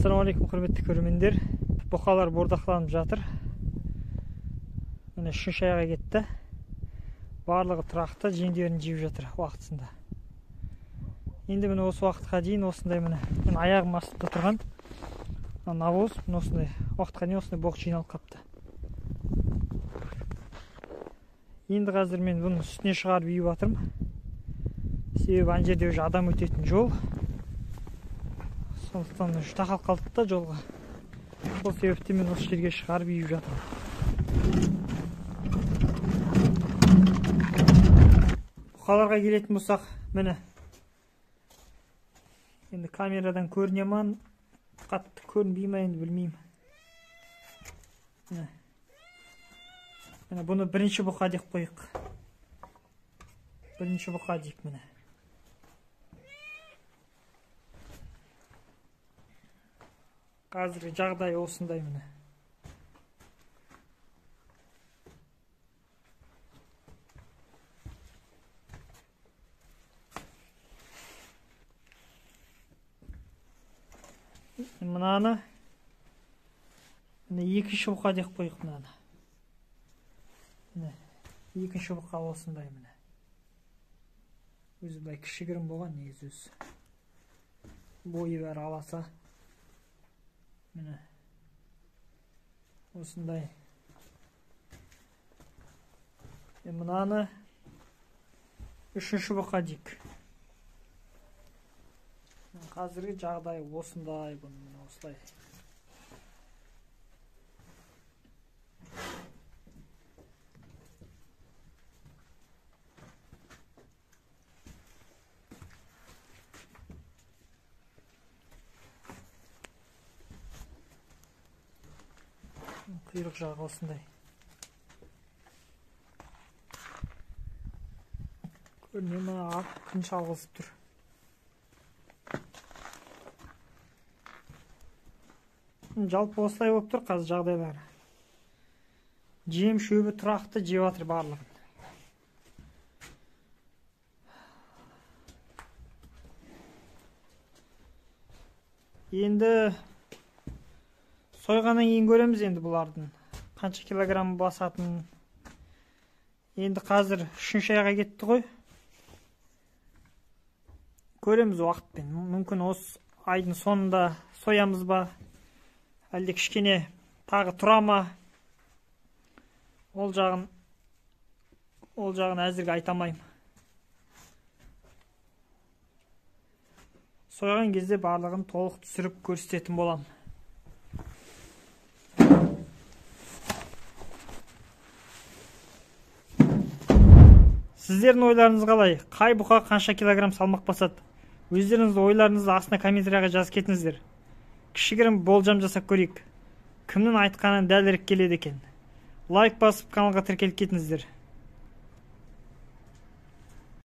Ассалаумағалейкум, құрметті көрермендер. Бұқалар бордақланып жатыр. Міне үшінші айға кетті. Барлығы тұрақты, жемдерін жеп жатыр уақытысында. Енді міне осы уақытқа дейін осындай міне мен аяғым астында тұрған навоз, міне осындай уақытқа дейін осындай боқ жиналып қапты. Енді қазір мен бұның үстіне шығарып үйіп жатырмын. Себебі ана жерде уже адам өтетін жол. Сондықтан уже тақалып қалдық та жолға. Сол себепті мен осы жерге шығарып үйіп жатырмын. Бұқаларға келетін болсақ, міне. Енді камерадан көріне ма, қатты көрінбей ма енді білмеймін. Міне. Міне бұны бірінші бұқа деп қойық. Бірінші бұқа дейік міне. Қазіргі жағдай осындай міне. Мынаны міне екінші бұқа деп қойық мынаны. Міне екінші бұқа осындай міне. Өзі былай кішігірім болған негізі өзі. Бойы бәрі аласа. Міне осындай. Мынаны үшінші бұқа дейік. Қазіргі жағдай осындай, бұның осылай. Құйрық жағы осындай. Көріне ме, ақ күн шалғызып тұр. Жалпы осылай болып тұр қазір жағдайлары. Жем шөбі тұрақты жеп жатыр барлығын. Енді сойғаннан кейін көреміз енді бұлардың қанша килограмм басатынын. Енді қазір үшінші айға кетті ғой. Көреміз уақытпен. Мүмкін осы айдың соңында соямыз ба? Әлде кішкене тағы тұра ма? Ол жағын әзірге айта алмаймын. Сойған кезде барлығын толық түсіріп көрсететін боламын. Сіздердің ойларыңыз қалай? Қай бұқа қанша килограмм салмақ басады? Өздеріңіздің ойларыңызды астына комментарияға жазып кетіңіздер. Кішігірім болжам жасап көрейік. Кімнің айтқаны дәлірек келеді екен? Лайк басып каналға тіркеліп кетіңіздер.